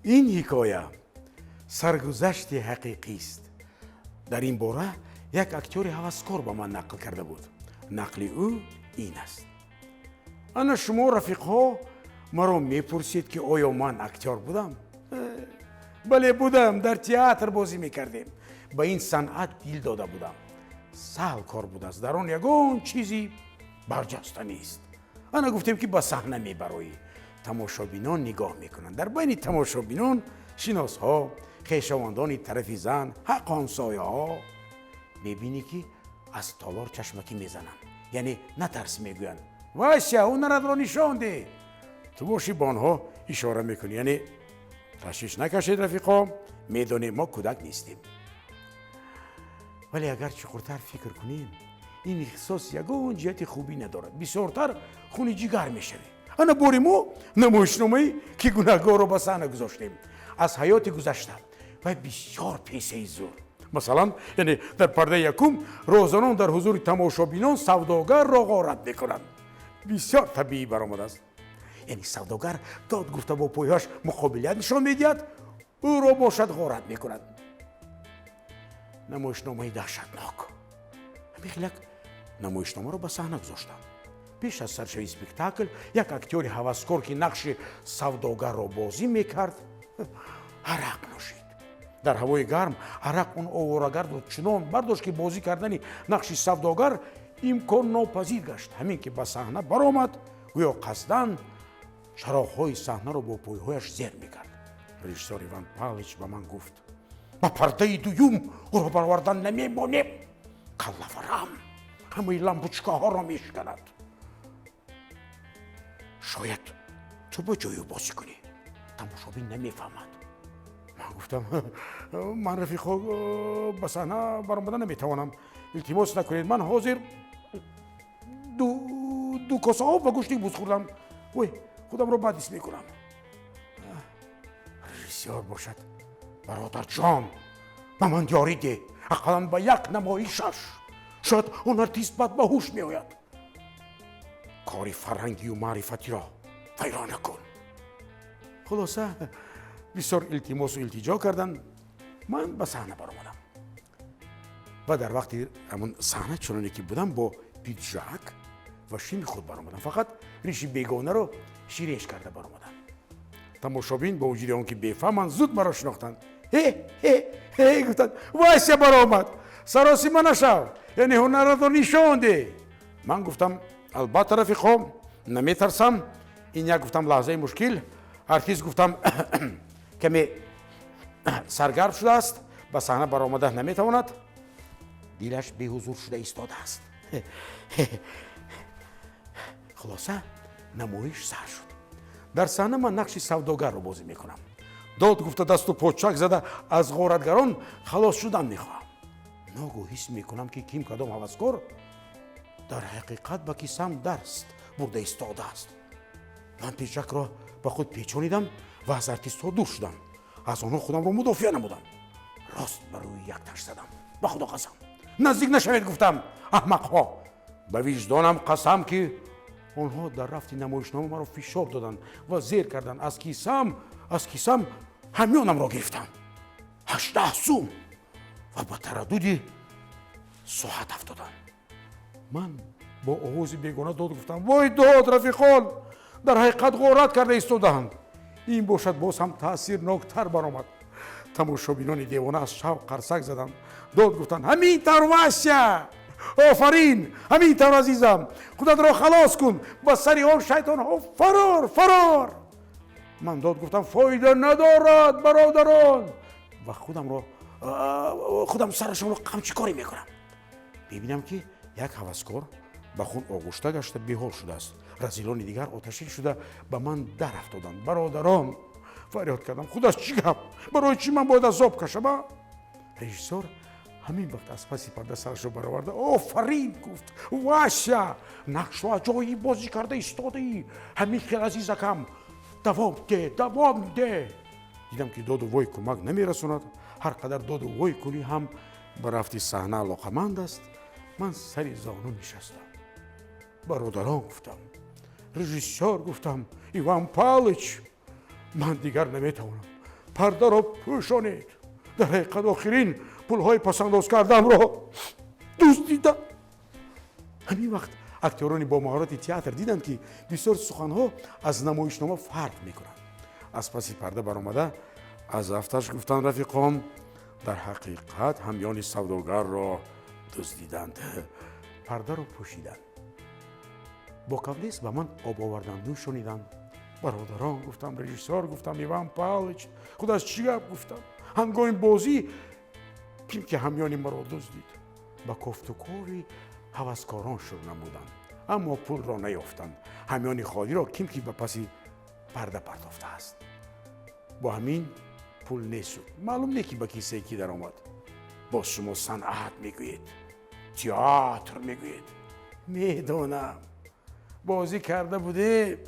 Ин ҳикоя саргузашти ҳақиқист. Дар ин бора як актёри ҳаваскор ба ман нақл карда буд. Нақли ӯ ин аст: ана шумо, рафиқҳо, маро мепурсед, ки оё ман актёр будам? Бале, будам. Дар театр бозӣ мекардем. Ба ин санъат дил дода будам. Саҳл кор будааст, дар он ягон чизи барҷаста нест. Ана гуфтем, ки ба саҳна мебароӣ, тамошобинон нигоҳ мекунанд. Дар байни тамошобинон шиносҳо, хешовандони тарафи зан, ҳаққу ҳамсояҳо. Мебинӣ, ки аз толор чашмакӣ мезананд, яъне натарс, мегӯянд: «Вася, ҳунаратро нишон деҳ». Ту бошӣ, ба онҳо ишора мекунӣ, яъне ташвиш накашед, рафиқо, медонем, мо кӯдак нестем. Вале агар чуқуртар фикр кунем, ин эҳсос ягон ҷиҳати хубӣ надорад, бисёртар хуни ҷигар мешавӣ. Ана бори мо намоишномаи «Ки гунаҳгорро» ба саҳна гузоштем, аз ҳаёти гузашта ва бисёр песаи зур. Масалан, яъне дар пардаи якум роҳзанон дар ҳузури тамошобинон савдогарро ғорат мекунанд. Бисёр табиӣ баромадааст, яъне савдогар дод гуфта бо пойҳояш муқобилият нишон медиҳад, ӯро бошад ғорат мекунад. Намоишномаи даҳшатнок. Ҳамин хел як намоишномаро ба саҳна гузоштам. Пеш аз саршавии спектакл як актёри ҳаваскор, ки нақши савдогарро бозӣ мекард, арақ нӯшид. Дар ҳавои гарм арақ он оворагардро чунон бардошт, ки бозӣ кардани нақши савдогар имконнопазир гашт. Ҳамин ки ба саҳна баромад, гӯё қасдан чароғҳои саҳнаро бо пойҳояш зер мекард. Режиссёр Иван Павлович ба ман гуфт: «Ба пардаи дуюм ӯро баровардан намемонем, каллафарам ҳамаи лампочкаҳоро мешиканад. Шояд ту ба ҷои ӯ бозӣ кунӣ, тамошобин намефаҳмад». Ман гуфтам: «Ман, рафиқо, ба саҳна баромада наметавонам, илтимос накунед. Ман ҳозир ду коса об ва гӯшти буз хӯрдам, ой, худамро бад ҳис мекунам». Режиссёр бошад: «Бародарҷон, ба ман ёрӣ деҳ, ақаллан ба як намоишаш. Шояд он артист баъд ба ҳуш меояд. Кори фарҳангию маърифатиро вайрон накун». Хулоса, бисёр илтимосу илтиҷо карданд, ман ба саҳна баромадам ва дар вақти ҳамон саҳна чуноне ки будам, бо пиджак ва шими худ баромадам, фақат риши бегонаро ширеш карда баромадам. Тамошобин, бо вуҷуди он ки бефаҳманд, зуд маро шинохтанд. «Ҳе, ҳе, ҳе», гуфтанд, «Вася баромад, саросима нашав, яъне ҳунаратро нишон деҳ». Ман гуфтам: «Албатта, рафиқо, наметарсам. Ин як, гуфтам, лаҳзаи мушкил. Артист, гуфтам, каме саргарм шудааст, ба саҳна баромада наметавонад, дилаш беҳузур шуда истодааст». Хулоса, намоиш сар шуд. Дар саҳна ман нақши савдогарро бозӣ мекунам. Дод гуфта, дасту почак зада, аз ғоратгарон халос шудан мехоҳам. Ногоҳ ҳис мекунам, ки ким кадом ҳаваскор дар ҳақиқат ба кисам даст бурда истодааст. Ман пиджакро ба худ печонидам ва аз артистҳо дур шудам, аз онҳо худамро мудофиа намудам. Рост ба рӯи як таш задам. Ба Худо қасам, «Наздик нашавед», гуфтам, «аҳмақҳо, ба виҷдонам қасам», ки онҳо дар рафти намоишнома маро фишор доданд ва зер карданд. Аз кисам ҳамёнамро гирифтам, 18 сум, ва ба тараддуди соат афтодам. Ман бо овози бегона дод гуфтам: «Вой дод, рафиқон, дар ҳақиқат ғорат карда истодаанд». Ин бошад боз ҳам таъсирноктар баромад. Тамошобинони девона аз шавқ қарсак заданд, дод гуфтанд: «Ҳамин тавр, Вася, офарин! Ҳамин тавр, азизам, худатро халос кун, ба сари он шайтонҳо фарор, фарор!» Ман дод гуфтам: «Фоида надорад, бародарон», ва худамро худам сарашонро қамчикорӣ мекунам. Мебинам, ки як ҳаваскор ба хун оғушта гашта беҳол шудааст. Разилони дигар оташин шуда ба ман дар афтоданд. «Бародарон», фарёд кардам, «худаш чӣ гап? Барои чӣ ман бояд азоб кашам?» Режиссёр ҳамин вақт аз паси парда сарашро бароварда: «Офарин, — гуфт, — Вася, нақшро аҷоиб бозӣ карда истодаӣ. Ҳамин хел, азизакам, давом де, давом де». Дидам, ки доду вой кӯмак намерасонад, ҳар қадар доду вой кунӣ ҳам ба рафти саҳна алоқаманд аст. Ман сари зону нишастам. «Бародарон, — гуфтам, — режиссёр, — гуфтам, — Иван Палыч, ман дигар наметавонам». Пардаро пӯшонед. Дар ҳақиқат, охирин пулҳои пасандоз кардамро дуздида. Ҳамин вақт актёрони бо маҳорати театр диданд, ки бисёр суханҳо аз намоишнома фарқ мекунанд. Аз паси парда баромада, аз афташ гуфтанд: «Рафиқон, дар ҳақиқат ҳамёни савдогарро дуздиданд.» Пардаро пӯшиданд, бо кавлес ба ман об оварданд, нӯшониданд. «Бародарон, — гуфтам, — режиссёр, — гуфтам, — Иван Павлович худаш чӣ гап, — гуфтам, — ҳангоми бозӣ ким ки ҳамёни маро дуздид?» Ба кофтукови ҳаваскорон шурӯъ намуданд, аммо пулро наёфтанд. Ҳамёни холиро ким ки ба паси парда партофтааст. Бо ҳамин пул несуд. Маълум не, ки ба кисае ки даромад. Боз шумо санъат мегӯед, театр мегӯед. Медонам, бозӣ карда будем.